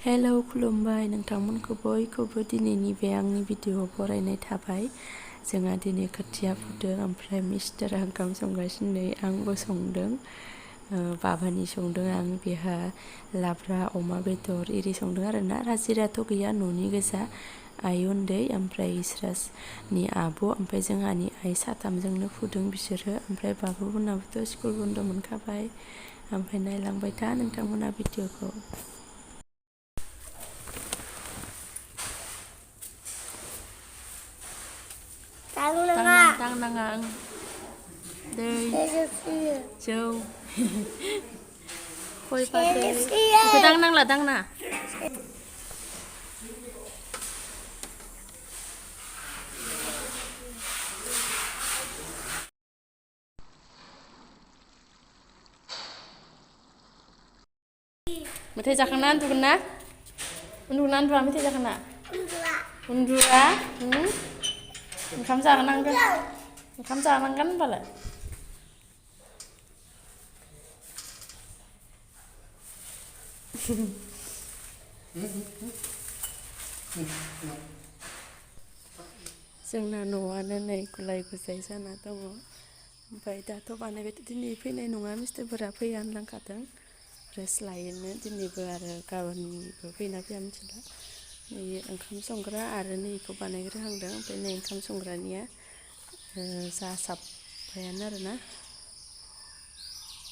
Hello खुलुमबाय नोंथांमोनखौ बयखौबो दिनैनि बे आंनि भिडिअ'आव बरायनाय थाबाय। जोंहा दिनै खोथिया फुदों ओमफ्राय मिस्टारा ओंखाम संगासिनो आंबो संदों। बाबानि संदों आं बेहा लाब्रा अमा बेदर इरि संदों आरोना। राजिराथ' गैया न'नि गोजा आइ उन्दै ओमफ्राय इसरासनि आब' ओमफ्राय जोंहानि आइ साथामजोंनो फुदों बिसोरो। ओमफ्राय बाबुमोनाबोथ' स्कुल बन्द' मोनखाबाय। ओमफ्राय नायलांबाय था नोंथांमोना भिडिअ'खौ। दांनाङा दै जौ खय फाथै बेखौ दांनांला दांना मेथाइ जाखांना उन्दुगोन ना? उन्दुगोना उन्दुआ मेथाइ जाखांना? उन्दुआ ओंखाम जानांगोन होनबालाय। जोंना न'आनो नै गुलाय गुजाय जाना दङ। ओमफ्राय दाथ' बानायबाय दिनै फैनाय नङा मिस्थ्रिफोरा फैया होनलांखादों। रेस्ट लायोनो दिनैबो आरो गाबोनबो फैयोना फैया मिथिला। नै ओंखाम संग्रा आरो नै इखौ बानायग्रोहांदों। ओमफ्राय नै ओंखाम संग्रानिया जासाबबायानो आरोना।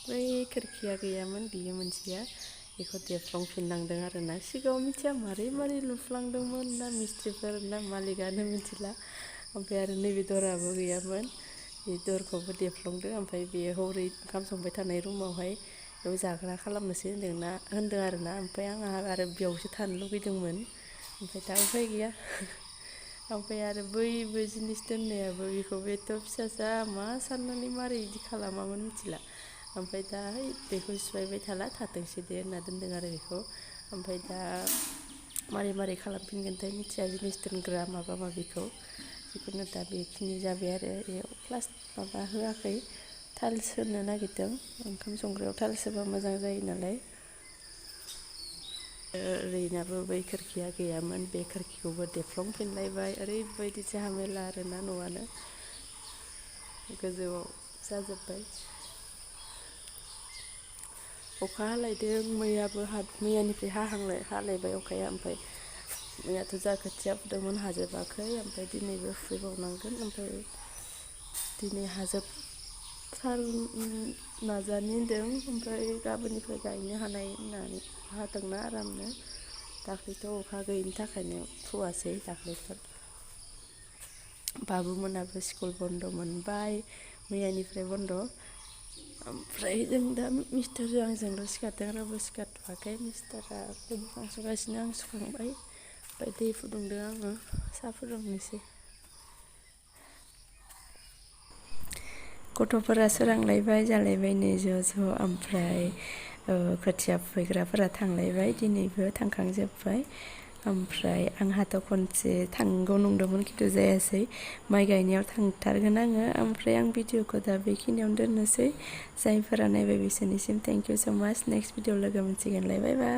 बै खोरखिया गैयामोन बियो मोनसेया बेखौ देफ्लंफिननांदों आरोना। सिगाङाव मिथिया मारै लुफ्लांदोंमोन ना मिस्थ्रिफोर ना मालिकआनो मिथिला। ओमफ्राय आरो नैबे दराबो गैयामोन बे दरखौबो देफ्लंदों। ओमफ्राय बे हरै ओंखाम संबाय थानाय रुमावहाय बेयाव जाग्रा खालामनोसै होन्दों आरोना। ओमफ्राय आंहा आरो बेयावसो थानो लुगैदोंमोन। ओमफ्राय दा उफाय गैया। ओमफ्राय आरो बैबो जिनिस दोननायाबो बेखौबो एथ' फिसासा मा साननानै मारै इदि खालामामोन मिथिला। ओमफ्राय दा बेखौ सिफायबाय थाला थाथोंसै दे होनना दोनदों आरो बेखौ। ओमफ्राय दा मारै खालामफिनगोनथाय मिथिया जिनिस दोनग्रा माबा माबिखौ। जिखुनु दा बेखिनि जाबाय आरो बेयाव माबा होआखै टाइल्स होनो नागिरदों। ओंखाम संग्रायाव टाइल्स होबा मोजां जायो नालाय। ओरैनाबो बै खोरखिया गैयामोन बे खोरखिखौबो देफ्लंफिनलायबाय ओरैबायदि झामेला आरोना न'आनो गोजौआव जाजोब्बाय। अखा हालायदों मैयानिफ्राय हालायबाय अखाया। ओमफ्राय मैयाथ' जा खोथिया फुदोंमोन हाजोबाखै ओमफ्राय दिनैबो फुहैबावनांगोन। ओमफ्राय दिनै नाजानि होनदों। ओमफ्राय गाबोननिफ्राय गायनो हानाय होननानै हादोंना आरामनो। दाख्लैथ' अखा गैयिनि थाखायनो फुवासै दाख्लैफोर। बाबुमोनाबो स्कुल बन्द' मोनबाय मैयानिफ्राय बन्द'। ओमफ्राय जों दा मिस्टारजों आंजोंल' सिखारदों रावबो सिखारथ'वाखै। मिस्टारा मोखां सुगासिनो आं सुखांबाय। ओमफ्राय दै फुदुंदों आङो साहा फुदुंनोसै। गथ'फोरा सोरांलायबाय जालायबायनो ज' ओमफ्राय खोथिया फुहैग्राफोरा थांलायबाय दिनैबो थांखांजोब्बाय। ओमफ्राय आंहाथ' खनसे थांगौ नंदोंमोन खिन्थु जायासै। माइ गायनायाव थांथारगोन आङो। ओमफ्राय आं भिडिअ'खौ दा बेखिनियावनो दोननोसै। जायफोरा नायबाय बिसोरनिसिम थेंक इउ स' माच। नेक्स्ट भिडिअ लोगो मोनसिगोनलाय बाय बाय।